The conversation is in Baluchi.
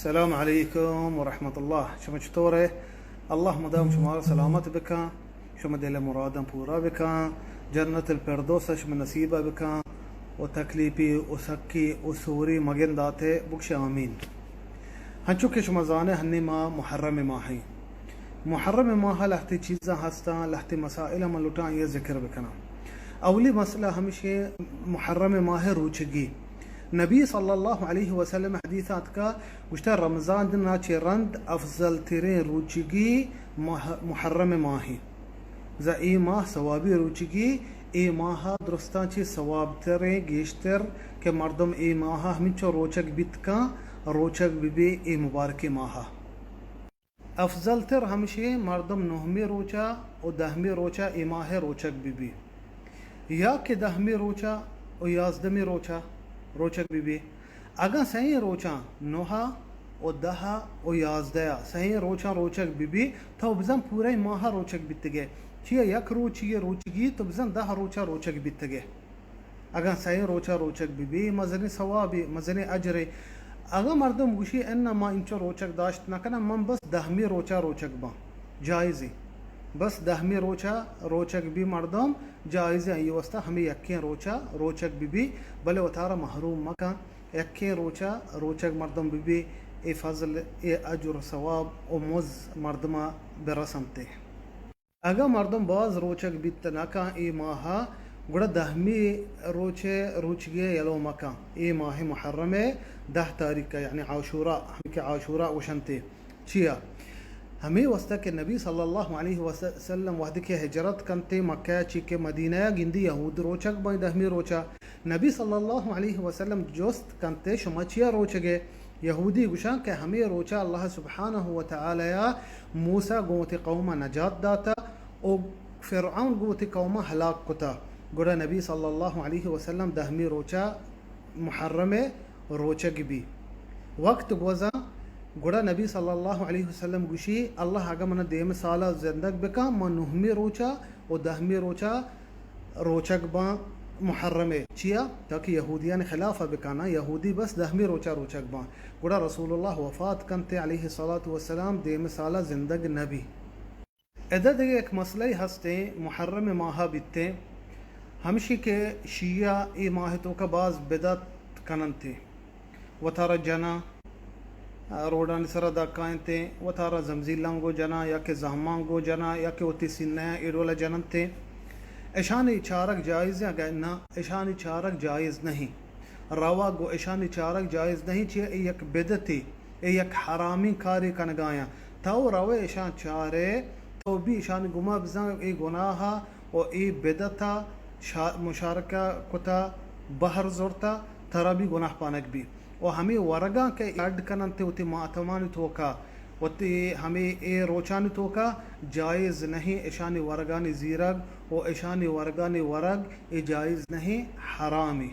السلام علیکم ورحمۃ اللہ۔ شما چطور ئے؟ اللہ مدام شما را سلامت بکن، شما دل مراداں پورا بکن، جنت الفردوس شما نصیب بکن، و تکلیفی و سکی و سوری مگن داتے، بکش آمین۔ ہنچو کہ شما زانے، ہنی ما محرم ماہ ایں۔ محرم ماہ لہتے چیزاں ہستاں، لہتے مسائل من لوٹاں یہ ذکر بکناں۔ اولی مسئلہ ہمشی محرم ماہ روچگی۔ نبی صلی اللہ علیہ وسلم حدیث آتکا، گوشتا، رمضان نا چہ رند افضل ترین روچگی مح-، محرم ماہ۔ زا اے ماہ ثوابی روچگی، اے ماہ درستاں چہ ثواب تریں گیشتر کہ مردم اے ماہ ہمینچو روچگ بیت کن، روچگ ببی اے مبارکیں ماہ۔ افضل تر ہمشی مردم نہمی روچا و دہمی روچا اے ماہ روچگ ببی، یا کہ دہمی روچا و یازدہمی روچا روچگ ببی۔ اگاں سئیں روچاں، نہا و دہا و یازدہا، سئیں روچاں روچگ ببی، تو بزن پورئیں ماہا روچگ بیتگے۔ چیا یک روچی روچگی تو بزن دہ روچا روچگ بیتگے۔ اگاں سئیں روچا روچگ ببی، مزنیں ثوابے، مزنیں اجرے۔ اگاں مردم گوشی، انا ما انچو روچگ داشت نکناں، من بس دہمی روچا روچگ باں، جائزے۔ بس دہمی روچا روچگ بی مردم، جائزے، آئی واسطہ ہمے یکیں روچا روچگ ببی، بلے وتارا محروم مکن۔ یکیں روچا روچگ مردم ببی، اے فضل، اے اجر و ثواب و مز مردما برسنتے۔ اگاں مردم باز روچگ بیت نہ کن اے ماہا، گڑا دہمی روچے روچگی یلو مکن۔ اے ماہ محرم دہ تاریخ، یعنی عاشورا، ہمے کہ عاشورا گوشنتے۔ چیا؟ ہمے واسطہ کہ نبی صلی اللہ علیہ وسلم وہدے کہ ہجرت کنتے مکہ چی کہ مدینہ، گندی یہود روچگ بیں دہمی روچا۔ نبی صلی اللہ علیہ وسلم جست کنتے، شما چیا روچگے؟ یہودی گوشاں کہ ہمے روچا اللہ سبحانہ و تعالی موسی گوں وتی قوما نجات داتا و فرعون گوں وتی قوما ہلاک کتا۔ گڑا نبی صلی اللہ علیہ وسلم دہمی روچا محرم روچگ بی۔ وقت گوزاں، گڑا نبی صلی اللہ علیہ وسلم گوشی، اللہ اگاں منا دیم سالا زندگ بکن، من نہمی روچا و دہمی روچا روچگ باں محرمے۔ چیا؟ تاکہ یہودیانی خلاف بکناں، یہودی بس دہمی روچا روچگ باں۔ گڑا رسول اللہ وفات کنتے علیہ الصلوۃ والسلام، دیم سالا زندگ نبی۔ ادا دگہ یک مسئلہ ہستیں، محرم ماہا بیتیں، ہمشی کہ شیعہ اے ماہ توکا باز بدعت کننتے، وتارا جناں، روڈانی سرا دکائنتے، وتارا زمزیلاں گو جناں، یا کہ زہماں گو جناں، یا کہ وتی سینہ اے ڈولا جننتے۔ اشانی چارگ جائز ایں؟ اگہ نہ، اشانی چارگ جائز نہیں۔ روگ و اشانی چارگ جائز نہیں، چیا اے یک بدعتے، اے یک حرامیں کارے کنگایاں۔ تو روئے اشاں چارے، تو بی اشانی گما بزاں اے گناہا و اے بدعتا شا-، مشارکہ کتا، بہر زرتا، ترا بی گناہ پانگ بی۔ و ہمے ورگاں کہ اڈ کننت وتی ماتمانی توکا، وتی ہمے اے روچانی توکا جائز نہیں اشانی ورگانی زیرگ و اشانی ورگانی ورگ اے جائز نہیں، حرامے۔